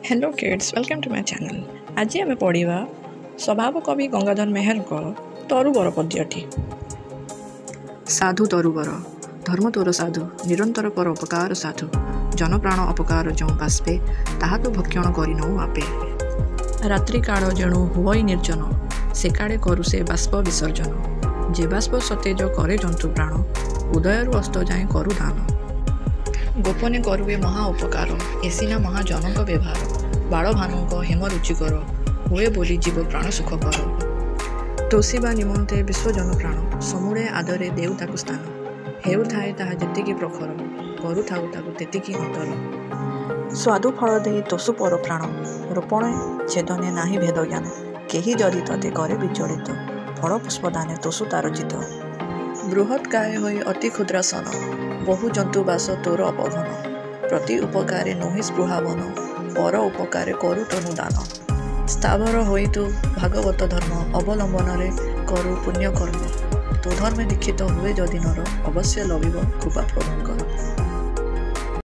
Hello kids, welcome to my channel. ଆଜି ଆମେ ପଢ଼ିବା ସ୍ୱଭାବ କବି ଗଙ୍ଗାଧର ମେହେରଙ୍କ ତରୁବର ପଦ୍ୟଟି। ସାଧୁ ତରୁବର, ଧର୍ମ ତୋର ସାଧୁ, ନିରନ୍ତର ପର ଉପକାର ସାଧୁ। ଜନପ୍ରାଣ ଅପକାର ଯେଉଁ ବାଷ୍ପେ, ତାହା ତୁ ଭକ୍ଷଣ କରି ନଉ ଆପେ। ରାତ୍ରିକାଳ ଯେଣୁ ହୁଅଇ ନିର୍ଜନ, ସେକାଳେ କରୁ ସେ ବାଷ୍ପ ବିସର୍ଜନ। ଯେ ବାଷ୍ପ ସତେଜ କରେ ଜନ୍ତୁ ପ୍ରାଣ, ଉଦୟରୁ ଅସ୍ତ ଯାଏଁ କରୁ ଦାନ। ଗୋପନେ କରୁ ଏ ମହା ଉପକାର, ଏ ସିନା ମହାଜନଙ୍କ ବ୍ୟବହାର। ବାଳଭାନୁଙ୍କ ହେମ ରୁଚିକର, ହୁଏ ବୋଲି ଜୀବ ପ୍ରାଣ ସୁଖକର। ତୋଷିବା ନିମନ୍ତେ ବିଶ୍ୱଜନ ପ୍ରାଣ, ସମୂଳେ ଆଦରେ ଦେଉ ତାକୁ ସ୍ଥାନ। ହେଉଥାଏ ତାହା ଯେତିକି ପ୍ରଖର, କରୁଥାଉ ତାକୁ ତେତିକି ଅନ୍ତର। ସ୍ୱାଦୁ ଫଳ ଦେଇ ତୋଷୁ ପର ପ୍ରାଣ, ରୋପଣେ ଛେଦନେ ନାହିଁ ଭେଦ ଜ୍ଞାନ। କେହି ଯଦି ତୋତେ କରେ ବିଚଳିତ, ଫଳ ପୁଷ୍ପ ଦାନେ ତୋଷୁ ତାର ଚିତ୍ତ। ବୃହତ୍ କାୟ ହୋଇ ଅତି କ୍ଷୁଦ୍ରାସନ, ବହୁ ଜନ୍ତୁ ବାସ ତୋର ଅପଘନ। ପ୍ରତି ଉପକାରେ ନୋହି ସ୍ପୃହାବନ, ପର ଉପକାରେ କରୁ ତନୁ ଦାନ। ସ୍ଥାବର ହୋଇ ତୁ ଭାଗବତ ଧର୍ମ, ଅବଲମ୍ବନରେ କରୁ ପୁଣ୍ୟକର୍ମ। ତୋ ଧର୍ମେ ଦୀକ୍ଷିତ ହୁଏ ଯଦି ନର, ଅବଶ୍ୟ ଲଭିବ କୃପା ପ୍ରଭୁଙ୍କର।